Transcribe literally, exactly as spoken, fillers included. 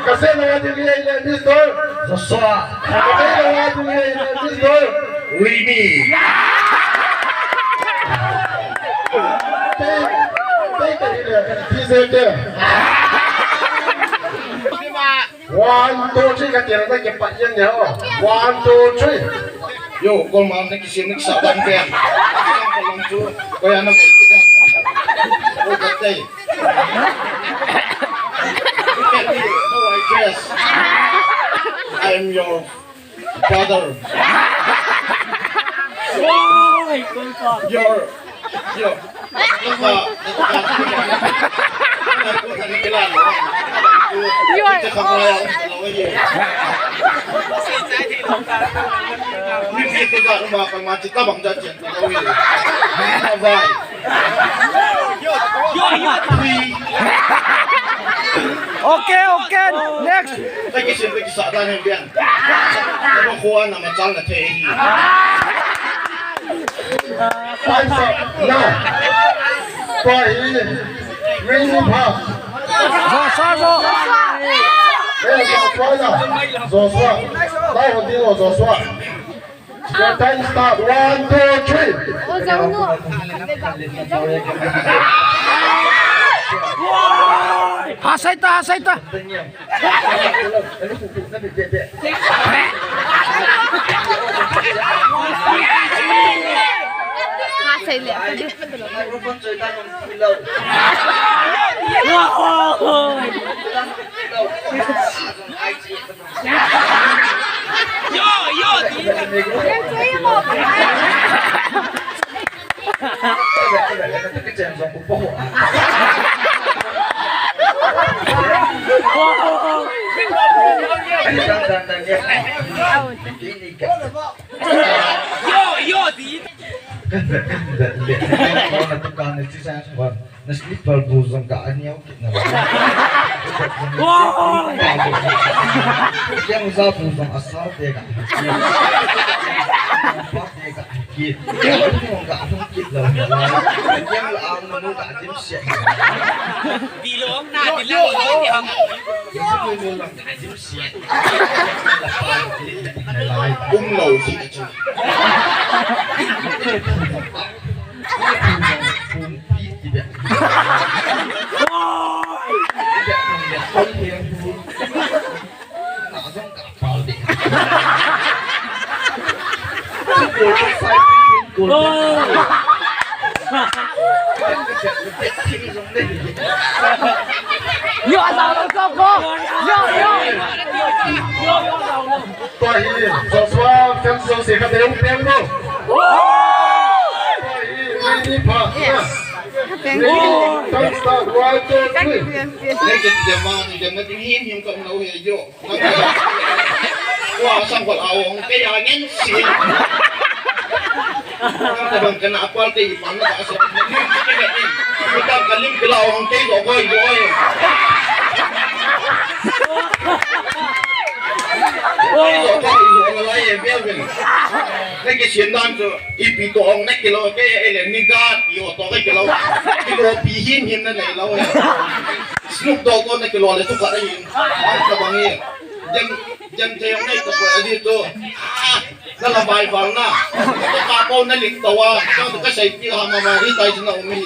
Kasei lou a ding hi le, Mister Joshua. Kasei lou a ding hi le, Mister Winnie. Tei, tei, tei, tei, tei. One, two, three, kati na kipat jeng ni ho. One, two, three. Yo, kol ma na kisem na kisa ban pen. Kol ma chu, koi ana mai kita. Oh, katei. Look at me, how I dress. I am your brother. Your, your, Okay, okay, next. Kaki sim kaki sa dan hen bian. Kaba khuan na machal na the hi. Answer. Na. Tua hi. Ring ni pha. Joshua, Joshua. Eh, Joshua na. Joshua. Lai ho ding ho Joshua. Your time start. One, two, three. Hasai ta, hasai ta. Hasai le. Yo, yo, yo, yo, di. Kan vet, kan vet, vet. Kona dukan na chu sa sa. Na slipper bu jong ka aneo kit na. Wow! Yang ja bu jong asal te ka. Pa te ka kit. Yang ka hung kit lo. Yang la ang nu ka dim sia. Di lo na, di lo. Yang ka dim sia. Um lo si. Yo, asal lo ko. Yo, yo. Tua hi, Joshua, fans jouse khat in peng mo. Tua hi, Winnie pha. Yes. Winnie, time start, one, two, three. Thank you, Jemma, Jemma, ding him, him, kong nau he, yo. Wa, sang kol au, hong, kei a ngen si. Ka bang kana apal te i pang na ka so. Ka ka lim ka lau hong te go go go. Go go go la lai e bel bel. Na ki sian dan so i pi to hong na ki lo ke e le ni ga yo to ke lo. Ki lo pi hin hin na nei lo. Snoop Dogg to na ki lo le to ka hin. Ka bang e. Jam jam te hong nei to ko a di to. Nala bai bal na. Ka pa ko na lik tawa. Ka ka sai pi ha ma ma ri tai na umi.